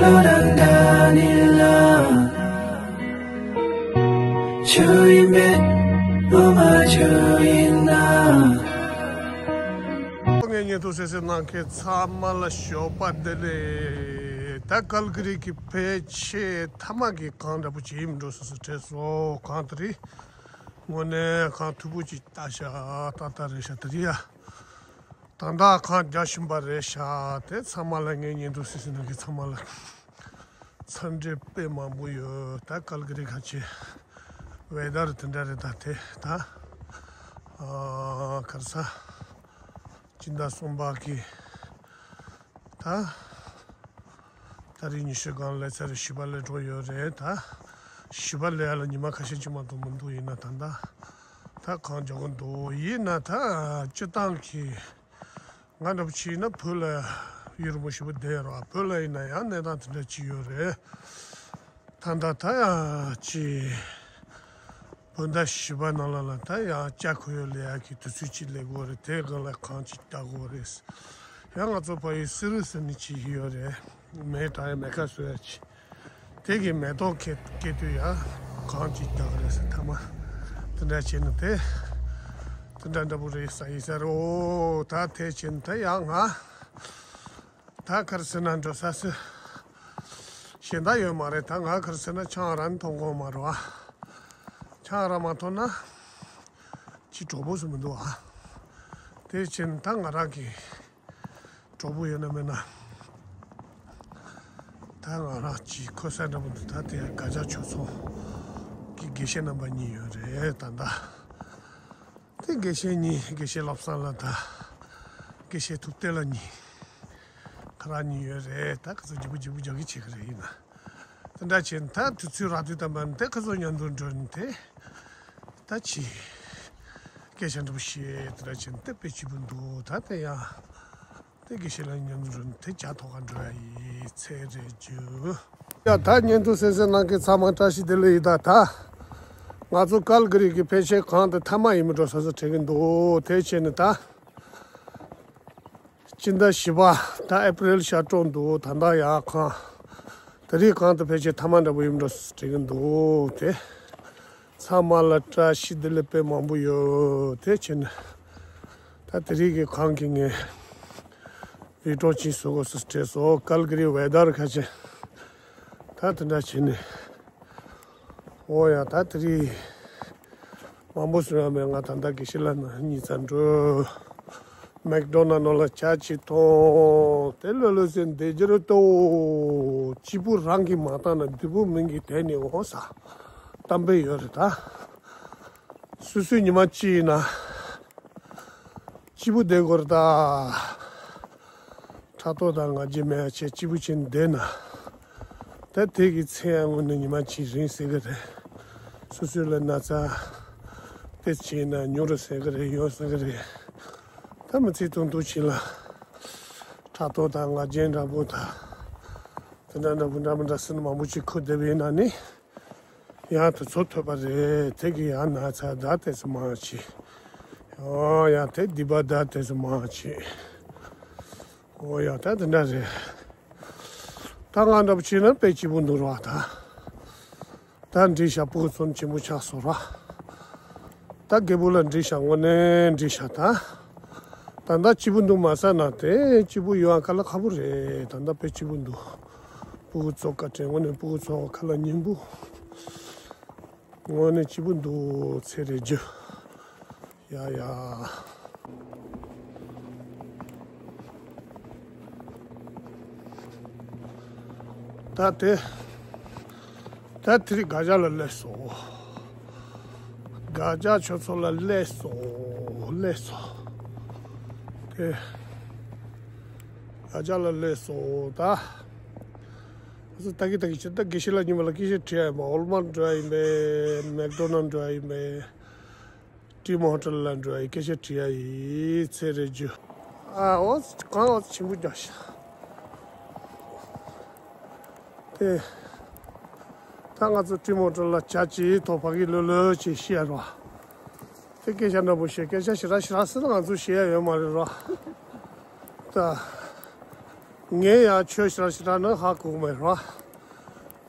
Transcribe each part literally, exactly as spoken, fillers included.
བློ་དང་འདྲ་ནི་ལ། ཆུ་ཡིན་པས་ངོ་མ་ཆུ་ཡིན་ན། ངའི་བརྙན་ཐུང་གསན་གཟིགས་གནང་མཁན་ཚང་མ་ལ་ཞོགས་པ་བདེ་ལེགས། ད་ཀལ་ག་རི་གི་ཕལ་ཆེར་མཐའ་མ་གི་གངས་འདྲ་པོ་ཅིག་ཡིན་འགྲོ་སོ་སོ་དྲན་སོང་། གངས་དེ་རིང་དངོས་གནས་གངས་མཐུག་པོ་ཅིག་ལྟ་ཤག་ཏག་ཏག་རེད་ཤག་དེ་རིང་ཡ། ད་ལྟ་གངས་རྒྱག་བཞིན་པ་རེད་ཤག་དེ་ཚང་མ་ལ་ངའི་བརྙན་ཐུང་གསན་གཟིགས་གནང་མཁན་ཚང་མ་ལ་འཚམས་འདྲི་དཔེ་མང་པོ་ཡོད། ད་ཀལ་ག་རི་ཁ་ཆེ་ཝེ་དར་དེ་འདྲ་རེད། ད་དེ་ད་ཨ་ག་རེ་ཟ། སྤྱི་ཟླ་གསུམ་པ་གི་ད་ད་རེས་ཉི་ཤུ་སྒང་སླེབས་ཚར་རེད། བཞི་པ་སླེབས་འགྲོ་ཡོད་རེད། ད་བཞི་པ་སླེབས་ཡ་ལ་ཉི་མ་ཁ་ཤས་ཅིག་མ་གཏོགས་མི་འདུག་ཡིན་ན་ད་ད་ད་གངས་རྒྱག་གི་འདུག་ཡིན་ན་ད་སྤྱིར་བཏང་གི་ང་འདྲ་པོ་ཅིག་ཡིན་ན་བོད་ལ་ཡུན་རིང་པོ་ཞེ་པོ་བསྡད་ཡོད་རེད་བ། བོད་ལ་ཡིན་ན་ཡང་གནས་སྟངས་དེ་འདྲ་ཅིག་ཡོད་རེད། ད་ད་ད་ཡང་ཅིག་བོད་ཟླ་བཞི་པ་ནང་ལ་ལ་ད་ཡང་ལྕགས་ཁོ་ཡོད་ལས་ཡག་གི་དུས་ཚོད་ཅིག་སླེབས་ཀྱི་ཡོད་རེད། དེ་སྒང་ལ་གངས་ཅིག་རྒྱག་གི་ཡོད་རེད། ཡང་ང་ཚོ་ཕ་ཡུལ་སི་རུ་ཟེར་ནི་ཅིག་ཡོད་རེད། མེ་དྲག་ཡ་མེ་ཁ་བཟོ་ཡ་ཅིག་དེ་གི་མེ་ཏོག་སྐྱེ་སྐྱེ་དུས་ཡ་གངས་ཅིག་རྒྱག་གི་རེད་ཟེར། ཐ་མ་དེ་འདྲ་བྱས་ནས་དེ་དེ་འདྲ་འདྲ་པོ་རེད་ཟེར་ཡིན་ཟེར། འོ་ད་དེ་བྱས་ནས་ད་ཡ་ང་ད་ག་རེ་ཟེར་ན་འགྲོ་ས་སུ་གཞན་དག་ཡོད་མ་རེད། ད་ང་ག་རེ་ཟེར་ན་ཆང་རག་མཐོང་གི་མ་རེད་བ། ཆང་རག་མ་མཐོང་ན་ཅི་གྲོགས་པོ་སུ་མི་འདུག་ཨ། དེ་བྱས་ནས་ད་ང་རང་གི་གྲོགས་པོ་ཡོད་ན་མེད་ན། ད་ང་རང་གཅིག་ཁོ་ས་འདྲ་པོ་འདུག་ད་དེ་དགའ་ལྕགས་ཆོས་ཚོགས་ཀྱི་དགེ་བཤེས་རྣམ་པ་གཉིས་ཡོད་རེད་ད་ལྟ། དེ་དགེ་བཤེས་གཉིས། དགེ་བཤེས་བློ་བཟང་ལགས་དང་དགེ་བཤེས་ཐུབ་བསྟན་ལགས་གཉིས། ཁོ་རང་གཉིས་ཡོད་རེད། ད་ཁོ་ཚོ་རྒྱུག་པོ་རྒྱུག་པོ་རྒྱག་གི་བྱེད་ཀྱི་རེད། ཡིན་ན་དེ་འདྲ་བྱས་ནས་ད་དུས་ཚོད་རག་དུས་ཙམ་པ་ནས་དེ་ཁོ་ཚོ་མཉམ་དུ་འགྲོ་ནས་དེ་ད་ཅི་སྐད་ཆ་འདྲ་པོ་བཤད། དེ་འདྲ་བྱས་ནས་དེ་དཔེ་སྐྱིད་པོ་འདུག་ད་དེ་ཡང་། དེ་དགེ་བཤེས་ལགས་མཉམ་དུ་འགྲོ་ནས་དེ་ཇ་ཐོག་ཁར་འགྲོ་ཡ་ཡི་ཚེ་རེ་རྒྱུ། ཡ་ད་བརྙན་ཐུང་གསན་གཟིགས་གནང་མཁན་ཚང་མ་བཀྲ་ཤིས་བདེ་ལེགས་ཡིན། ད་ད་ང་ཚོ་ཀལ་ག་རི་གི་ཕལ་ཆེར་གངས་དེ་མཐའ་མ་ཡིན་མི་འགྲོ་ས་ས་དྲན་གྱི་འདུག་དེ་བྱས་ནས་ད་སྤྱི་ཟླ་བཞི་པ་ད་ཨེ་པྲིལ་ཤར་འགྲོ་འདུག་ད་ད་ཡ་གངས་དེ་རིང་གངས་དེ་ཕལ་ཆེར་མཐའ་མ་འདྲ་པོ་ཡིན་མི་འགྲོ་ས་ས་དྲན་གྱི་འདུག་དེ། ཚང་མ་ལ་བཀྲ་ཤིས་བདེ་ལེགས་དཔེ་མང་པོ་ཡོད། དེ་བྱས་ནས་ད་དེ་རིང་གི་གངས་ཀྱི་ངས་བི་ཌིའོ་ཅིག་བཟོ་དགོས་ཟེར་དྲན་སོང་། ཀལ་ག་རི་ཝེ་དར་ཁ་ཆེ་ད་དེ་འདྲ་བྱས་ནས། འོ་ཡ་ད་དེ་རིང་མང་པོ་བཟོ་ཡ་མེད། ང་ད་ལྟ་དགེ་བཤེས་ལགས་ནང་གཉིད་ཙམ་འགྲོ། མེག་ཌོ་ནལ་ནང་ལ་ཇ་ཅིག་འཐུང་། དེ་ལྷོད་ལྷོད་ཟེར་བསྡད་རྒྱུ་རེད་དོ། སྐྱིད་པོ་རང་གིས་མ་བཏང་ན་སྡུག་པོ་མི་གིས་དེད་ནས་འོང་ས་གཏམ་དཔེ་ཡོད་རེད་ད། སོ་སོའི་ཉི་མ་གཅིག་ཡིན་ན་སྐྱིད་པོ་བསྡད་དགོས་རེད་ད། ཕྲག་དོག་དང་ང་རྒྱལ་མེད་པ་བྱས་སྐྱིད་པོ་བྱས་ནས་བསྡད་ན། ད་དེ་གི་ཚེ་ཡང་སྔོན་ནས་ཉི་མ་གཅིག་རིང་ཟེར་གི་རེད། སོ་སོ་ལ་ན་ཚ་ཏོག་ཙམ་ཡིན་ན་ཉུང་རུ་ཟེར་གི་རེད། ཡོང་ཟེར་གི་རེད། ད་མི་ཚེ་ཐུང་ཐུང་ཅིག་ལ་ཕྲག་དོག་དང་ང་རྒྱལ་འདྲ་པོ་དང་དེ་འདྲ་འདྲ་པོ་འདྲ་མི་འདྲ་ཟེར་ན་མང་པོ་ཅིག་ཁུར་བསྡད་པ་ཡིན་ན་ནི། ཡང་དུ་ཚོ་ཐོས་པ་རེད། དེ་གི་ཡང་ན་ཚ་ད་དེ་ཚོ་མང་ཆེ། ཨོ་ཡང་དེ་སྡིག་པ་ད་དེ་ཚོ་མང་ཆེ། ཨོ་ཡང་ད་དེ་འདྲ་རེད། ད་ང་འདྲ་པོ་བྱས་ན་དཔེ་སྐྱིད་པོ་འདུག་ར་བ་ད། ད་འགྲིག་ཤག་སྤུ་གུ་ཚོ་ཆེན་པོ་ཆགས་སོང་ར། ད་རྒད་པོ་ལ་འགྲིག་ཤག་དངོས་གནས་འགྲིག་ཤག་ད། ད་ལྟ་སྐྱིད་པོ་འདུག་མ་ཟེར་ན་དེ་སྐྱིད་པོ་ཡོང་ཡ་དཀའ་ལས་ཁག་པོ་རེད། ད་ལྟ་དཔེ་སྐྱིད་པོ་འདུག་སྤུ་གུ་ཚོ་བཀའ་དྲིན་དངོས་གནས་སྤུ་གུ་ཚོ་ཁ་ལག་སྙིང་པོ། དངོས་གནས་སྐྱིད་པོ་འདུག་ཚེ་རེ་རྒྱུ། ཡ་ཡ། ད་དེ། ད་དེ་རིང་དགའ་ཞག་ལ་སླེབས་སོང་། དགའ་ཞག་ཆོས་ཚོགས་ལ་སླེབས་སོང་། སླེབས་སོང་། དེ། དགའ་ཞག་ལ་སླེབས་སོང་ད། ང་ཚོ་ད་གི་ད་གི་ཆེ་ད་དགེ་བཤེས་ལགས་ཉི་མ་ལ་སྐད་ཆ་དྲི་ཡ་ཡིན་པ། ཝོལ་མར་འགྲོ་ཡ་ཡིན་པས། མེག་ཌོ་ནལ་འགྲོ་ཡ་ཡིན་པས། ཏི་མོ་ཧོ་ཊེལ་ལ་འགྲོ་ཡ་ཡིན། སྐད་ཆ་དྲི་ཡ་ཡིན། ཚེ་རེ་རྒྱུ། ཨ་འོ་གང་འོ་ཆེན་པོ་རྒྱག་ཤག་དེ། ད་ང་ཚོ་ཏི་མོ་ཧོ་ཊེལ་ལ་ཇ་ཅིག་ཐོག་ཕ་གི་ལོ་ལོ་ཅིག་བཤད་རོགས། དེ་སྐད་ཆ་འདྲ་པོ་བཤད། སྐད་ཆ་ཞེ་དྲག་ཞེ་དྲག་ཟེར་ན་ང་ཚོ་བཤད་ཡ་ཡོད་མ་རེད་རོགས། ད། ངས་ཡང་ཆོས་ཞེ་དྲག་ཞེ་དྲག་ནི་ཧ་གོ་གི་མེད་ར།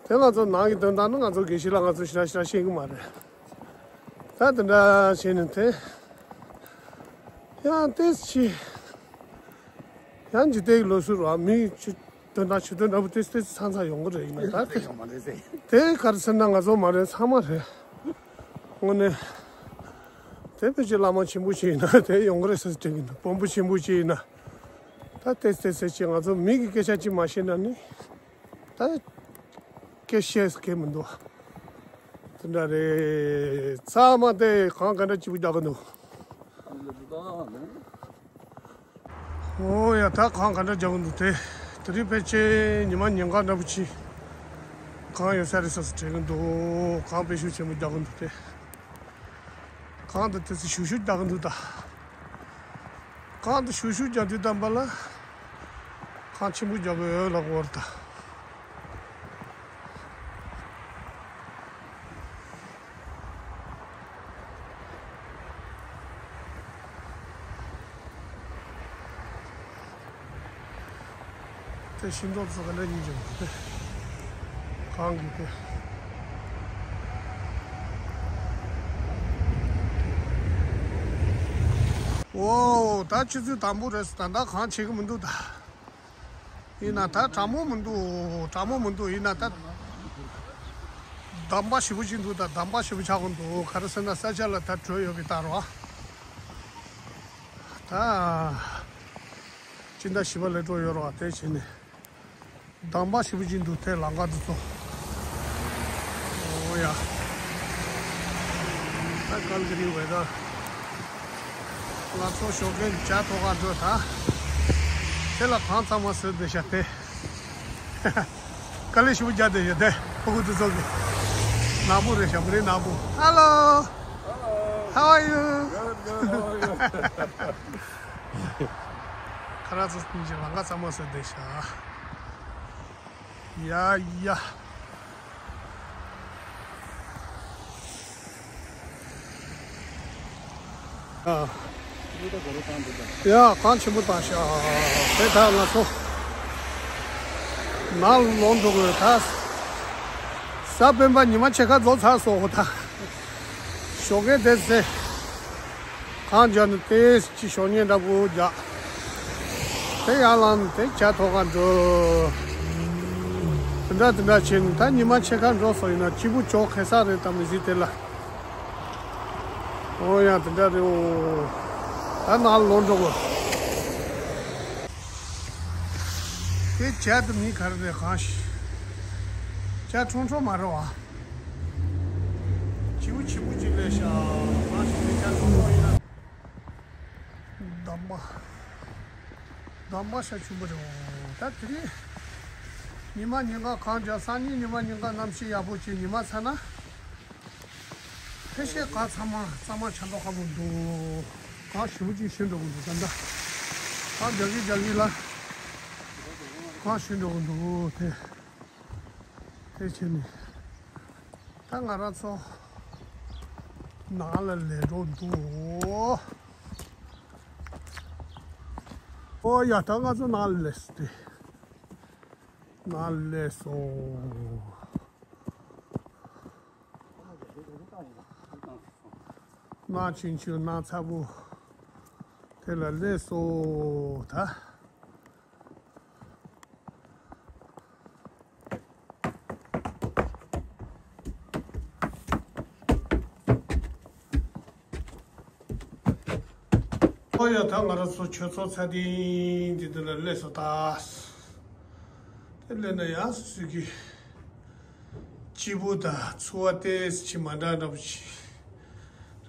དེ་ང་ཚོ་ནང་གི་དོན་དག་ནི་ང་ཚོ་དགེ་བཤེས་ལགས་ང་ཚོ་ཞེ་དྲག་ཞེ་དྲག་ཤེས་ཀྱི་མ་རེད། ད་དེ་འདྲ་བྱས་ནས་དེ། ཡང་ཏོག་ཙམ་ཅིག་ཡང་འཇིག་རྟེན་གྱི་ལུགས་སྲོལ་ར་མི་ཅིག་དོན་དག་ཆེ་དོན་འདྲ་པོ་ཏོག་ཙམ་ཏོག་ཙམ་ཚང་ཚང་ཡོང་གི་རེད། ཡིན་ན་ད་དེ་ཡོང་མ་རེད་ཟེར། དེ་ག་རེ་ཟེར་ན་ང་ཚོ་མ་རེད། ཚང་མ་རེད། དངོས་གནས། དེ་ཕལ་ཆེར་བླ་མ་ཆེན་པོ་ཞིག་ཡིན་ན་དེ་ཡོང་གི་རེད་ཟེར་དྲན་གྱི་འདུག་དཔོན་པོ་ཆེན་པོ་ཞིག་ཡིན་ན། ད་ཏོག་ཙམ་ཏོག་ཙམ་ཅིག་ང་ཚོ་མི་གི་སྐད་ཆ་ཅིག་མ་བཤད་ན་ནི། ད་སྐད་བཤད་ས་སྐད་མི་འདུག་དེ་འདྲ་རེད། ཚང་མ་དེ་གང་ག་འདྲ་སྐྱིད་པོ་རྒྱག་གི་འདུག་ཨོ་ཡ། ད་གང་ག་འདྲ་རྒྱག་གི་འདུག་དེ། དེ་རིང་ཕལ་ཆེར་ཉི་མ་ཉིན་གང་འདྲ་པོ་ཅིག་གང་ཡོད་ས་རེད་ས་སུ་དྲན་གི་འདུག་གང་དཔེ་ཤུགས་ཆེན་པོ་རྒྱག་གི་འདུག་དེ། གང་དུ་དེ་ཚོ་ཤུག་ཤུག་རྒྱག་གི་འདུག་ད། གང་དུ་ཤུག་ཤུག་རྒྱག་དུས་ཙམ་པ་ལ། གང་ཆེན་པོ་རྒྱག་གི་ཡོད་ལ་གོ་བར་ད། དེ་ཤིང་ཏོག་ཚོ་ག་འདྲ་ཡིན་ཀྱང་དེ། གང་གི་དེ། ཨོ། ད་ཆུ་ཚོད་དང་པོ་རེད། ད་ད་གང་བྱེད་ཀྱི་མི་འདུག་ད། ཡིན་ན་ད་གྲང་མོ་མི་འདུག་གྲང་མོ་མི་འདུག་ཡིན་ན་ད། འདམ་པ་ཞེ་པོ་ཅིག་འདུག་ད། འདམ་པ་ཞེ་པོ་ཆགས་ཀྱི་འདུག་ག་རེ་ཟེར་ན་ས་ཆ་ལ་ད་དྲོད་ཡོད་ཀྱི་ལྟར་བ། ད། སྤྱི་ཟླ་བཞི་པ་ལ་འགྲོ་ཡོད་རེད་བ། དེ་བྱས་ནས། འདམ་པ་ཞེ་པོ་ཅིག་འདུག་དེ་ལམ་ཁ་འདི་ཚོ། ཨོ་ཡ། ད་ཀལ་ཀ་རི་ཝེ་དར། ང་ཚོ་ཞོགས་ཀས་ཇ་འཐུང་གར་འགྲོ་ད། དེ་ལ་གངས་ཚང་མ་བཟོས་བསྡད་ཤག་དེ། དཀའ་ལས་ཞེ་པོ་རྒྱག་བསྡད་ཤག་དེ་ཕྲུ་གུ་དེ་ཚོ་གི། ནག་པོ་རེད་ཤག་མི་རེད་ནག་པོ། Hello. How are you? Good, good. How are you? ཁ་རག་ཚོ་གཉིས་ཀྱིས་ལམ་ཁ་གཙང་མ་བཟོས་བསྡད་ཤག་ཡ་ཡ། ཨ། ཡ་གངས་ཆེན་པོ་བཏང་ཤག་དེ་ད་ང་ཚོ་ནང་ལོག་འགྲོ་དགོས་ད། གཟའ་སྤེན་པ་ཉི་མ་ཕྱེད་ཀ་རྫོགས་ཚར་སོང་ད། ཞོགས་ཀས་དེ་ཚེ། གངས་རྒྱབ་ནས་ཏོག་ཙམ་ཅིག་ཞོགས་ཉལ་འདྲ་པོ་རྒྱག་དེ་ཡར་ལངས་ནས་དེ་ཇ་འཐུང་གར་འགྲོ། དེ་འདྲ་དེ་འདྲ་བྱས་ནས་ད་ཉི་མ་ཕྱེད་ཀ་འགྲོ་སོང་། ཡིན་ན་སྐྱིད་པོ་ཅིག་ཁེལ་ས་རེད་ད་མི་ཚེ་དེ་ལ། ཨོ་ཡ་དེ་འདྲ་རེད་འོ། ད་ནང་ལོག་འགྲོ་དགོས། དེ་ཇ་དེ་མིང་ག་རེ་རེད་གང་ཤེས། ཇ་ཁྲོང་ཁྲོ་མ་རེད་བ། བྱིའུ་བྱིའུ་ཅིག་ལས་ཤག་མ་ཤེས་ནས་ཇ་ཁྲོང་ཁྲོ་ཡིན་ན། འདམ་པ། འདམ་པ་ཤ་ཆུང་པོ་རེད་འོ། ད་དེ་རིང་ཉི་མ་ཉིན་གང་གངས་རྒྱབ། སང་ཉིན་ཉི་མ་ཉིན་གང་གནམ་གཤིས་ཡག་པོ་བྱས་ཉི་མ་ཚ་ན། ཕལ་ཆེར་གངས་ཚང་མ་གཙང་མ་ཆགས་མདོག་ཁ་པོ་འདུག་གངས་ཞེ་པོ་ཅིག་ཞུ་འགྲོ་གི་འདུག་ད་ལྟ། གངས་རྒྱག་གིན་རྒྱག་གིན་ལ། གངས་ཞུ་འགྲོ་གི་འདུག་དེ། དེ་བྱས་ནས། ད་ང་རང་ཚོ་ནང་ལ་སླེབས་འགྲོ་འདུག་ཨོ་ཡ་ད་ང་ཚོ་ནང་ལ་སླེབས་ཏེ། ནང་ལ་སླེབས་སོང་། ནང་ཆུང་ཆུང་ནང་ཚ་པོ་དེ་ལ་སླེབས་སོང་ད། ཨོ་ཡ་ད་ང་རང་ཚོ་ཆོས་ཚོགས་ཚ་ཏིང་འདི་འདི་ལ་སླེབས་སོང་ད། དེ་སླེབས་ན་ཡང་སུ་སུ་གི་སྐྱིད་པོ་དང་ཚོར་བ་ཏོག་ཙམ་མ་འདྲ་འདྲ་པོ་ཞིག་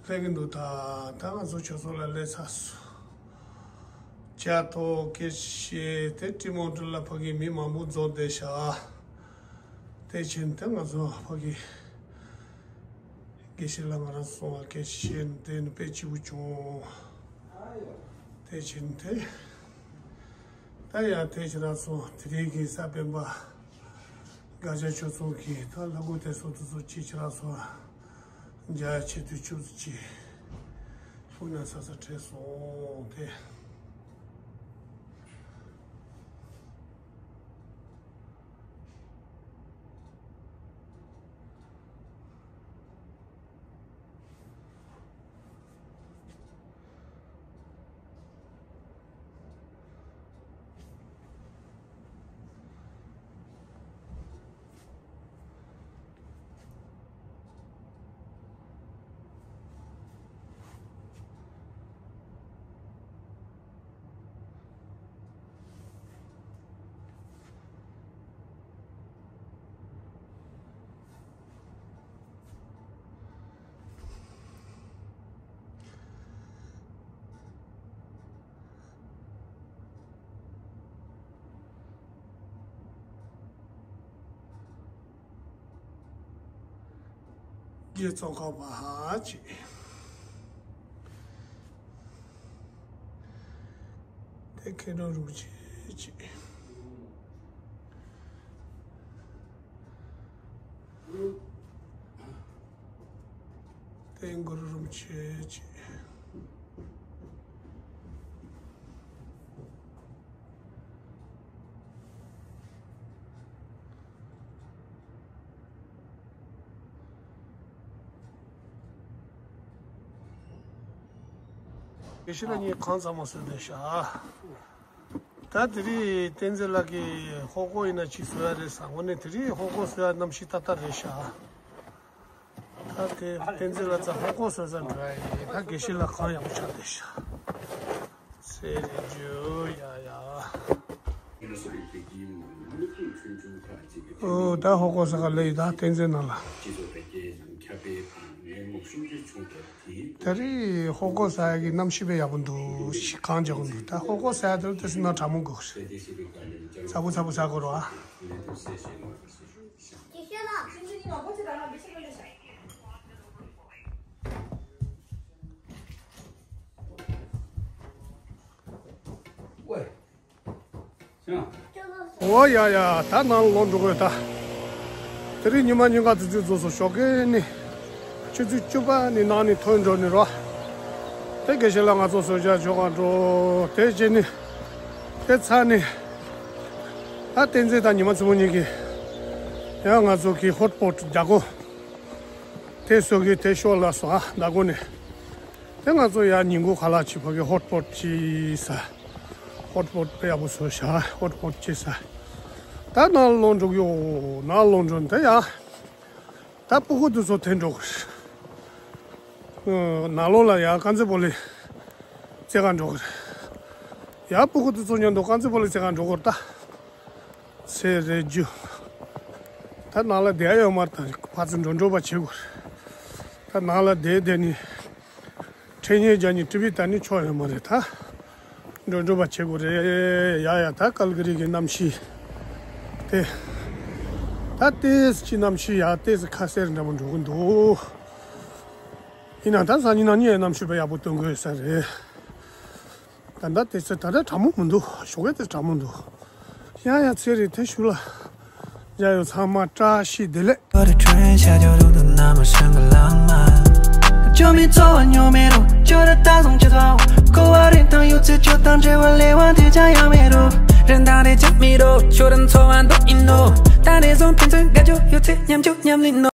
སླེབས་ཀྱི་འདུག་ད་ད་ང་ཚོ་ཆོས་ཚོགས་ལ་སླེབས་ཚར་སོང་། ཇ་འཐུང་སྐད་ཆ་བཤད་དེ་ཀྲི་མོ་ཏི་ལ་ཕ་གི་མི་མང་པོ་འཛོམས་བསྡད་ཤག་དེ་བྱས་ནས་དེ་ང་ཚོ་ཕ་གི་དགེ་བཤེས་ལགས་ང་རང་སོང་བ་སྐད་ཆ་བཤད་ནས་དེ་ནི་དཔེ་སྐྱིད་པོ་བྱུང་། དེ་བྱས་ནས་དེ་ད་ཡང་དེ་ཁྱེད་རང་ཚོ་དེ་རིང་གི་གཟའ་སྤེན་པ་དགའ་ཆེན་ཆོས་ཚོགས་ཀྱི་ད་ལྷ་སྐུ་དེ་ཚོ་དེ་ཚོ་ཅིག་ཁྱེད་རང་ཚོ་མཇལ་ཆེད་དུ་ཆུ་ཚོད་ཅིག་ལྷུང་ན་ས་ས་བྲེལ་སོང་དེ། ཡེ་ཙོང་ཁ་པ་ཧ་ཅིག་དེ་མཁན་སློབ་རིན་པོ་ཆེ་ཅིག་དེ་གུ་རུ་རིན་པོ་ཆེ་ཅིག་དགེ་བཤེས་ལགས་གཉིས་གང་ཚང་མ་བཟོས་བསྡད་ཤག་ད་དེ་རིང་བསྟན་འཛིན་ལགས་ཀྱིས་ཧོ་ཀོ་ཡིན་ན་ཅིག་བཟོ་ཡ་རེད་ཟེར། དངོས་གནས་དེ་རིང་ཧོ་ཀོ་བཟོ་ཡ་གནམ་གཤིས་ཏག་ཏག་རེད་ཤག་ད་དེ་བསྟན་འཛིན་ལགས་ཚ་ཧོ་ཀོ་བཟོ་ས་འགྲོ་ཡ་ཡིན། ད་དགེ་བཤེས་ལགས་གང་ཡག་པོ་ཆགས་བསྡད་ཤག་ཚེ་རིང་ཇོ་ཡ་ཡ། ཨོ་ད་ཧོ་ཀོ་ཟ་ག་ལེ་ཡི་ད་བསྟན་འཛིན་ནང་ལ། ད་རེས་ཧོ་ཀོ་ཟ་ཡ་གི་གནམ་གཤིས་དཔེ་ཡག་པོ་འདུག་ཤི་གང་རྒྱག་གི་འདུག་ད་ཧོ་ཀོ་ཟ་ཡ་དེ་ལ་དེ་སྲིད་ན་གྲང་མོ་དགོས་རེད། ཚ་པོ་ཚ་པོ་ཟ་དགོས་རེད་ཨ། ཨོ་ཡ་ཡ། ད་ནང་ལོག་འགྲོ་དགོས་ད། དེ་རིང་ཉི་མ་ཉིན་ག་དུས་ཚོད་རྫོགས་སོང་། ཞོགས་ཀས་ནི་ཆུ་ཚོད་བཅུ་པ་ནི་ནང་ནས་ཐོན་འགྲོ་ནི་རོ། དེ་དགེ་བཤེས་ལགས་ང་ཚོ་བཟོ་བཞག་ཆོག་ག་འགྲོ། དེ་རྗེས་ནི་དེ་ཚར་ནི་ད་བསྟན་འཛིན་དང་ཉི་མ་མཚན་མོ་གཉིས་ཀྱིས་ཡང་ང་ཚོ་གི་ཧོཊ་སྤོཊ་རྒྱ་སྒོ་དེ་བཟོ་གི་དེ་ཤོག་ལ་སོང་ཨ་ཟླ་སྒོ་ནས། དེ་ང་ཚོ་ཡར་ཉིན་གུང་ཁ་ལག་ཅིག་ཕ་གི་ཧོཊ་སྤོཊ་ཅིག་ཟ། ཧོཊ་སྤོཊ་དཔེ་ཡག་པོ་བཟོས་ཤག་ཧོཊ་སྤོཊ་ཅིག་ཟ། ད་ནང་ལོག་འགྲོ་གི་ཡོད། ནང་ལོག་འགྲོ་དེ་ཡ། ད་སྤུ་གུ་དེ་ཚོ་འཐེན་འགྲོ་གི་རེད། ནང་ལོགས་ལ་ཡར་དཀར་མཛེས་སྤོ་ལོ་རྩེ་ག་འགྲོ་གི་རེད། ཡར་སྤུ་གུ་དེ་ཚོ་མཉམ་དུ་དཀར་མཛེས་སྤོ་ལོ་རྩེ་ག་འགྲོ་གི་རེད་ད། ཚེ་རིང་ཇོ། ད་ནང་ལ་བསྡད་ཡོད་མ་རེད། ད་ཕར་ཚུར་འགྲོ་འགྲོ་པ་བྱེད་དགོས་རེད། ད་ནང་ལ་བསྡད་བསྡད་ནི། འཕྲིན་ཡིག་རྒྱག་ནི་ཊི་ཝི་ལྟ་ནི་ཆོག་ཡོད་མ་རེད་ད། འགྲོ་འགྲོ་པ་བྱེད་དགོས་རེད་ཡ་ཡ། ད་ཀལ་ག་རི་གི་གནམ་གཤིས་དེ། ད་ཏོག་ཙམ་གནམ་གཤིས་ཡ་ཏོག་ཙམ་ཁ་གསལ་འདྲ་པོ་འགྲོ་གི་འདུག་ཡིན་ནའང་ད་སང་ཉིན་གནངས་ཉིན་ཡང་གནམ་གཤིས་དཔེ་ཡག་པོ་སྟོན་གི་ཡོད་ས་རེད། ད་ལྟ་དེ་ཚོ་ད་ལྟ་གྲང་མོ་མི་འདུག་ཞོགས་ཀས་དེ་གྲང་མོ་འདུག་ཡ་ཡ་ཚེ་རིང་ཐེ་ཞུ་ལ། མཇལ་ཡོད་ཚང་མ་བཀྲ་ཤིས་བདེ་ལེགས།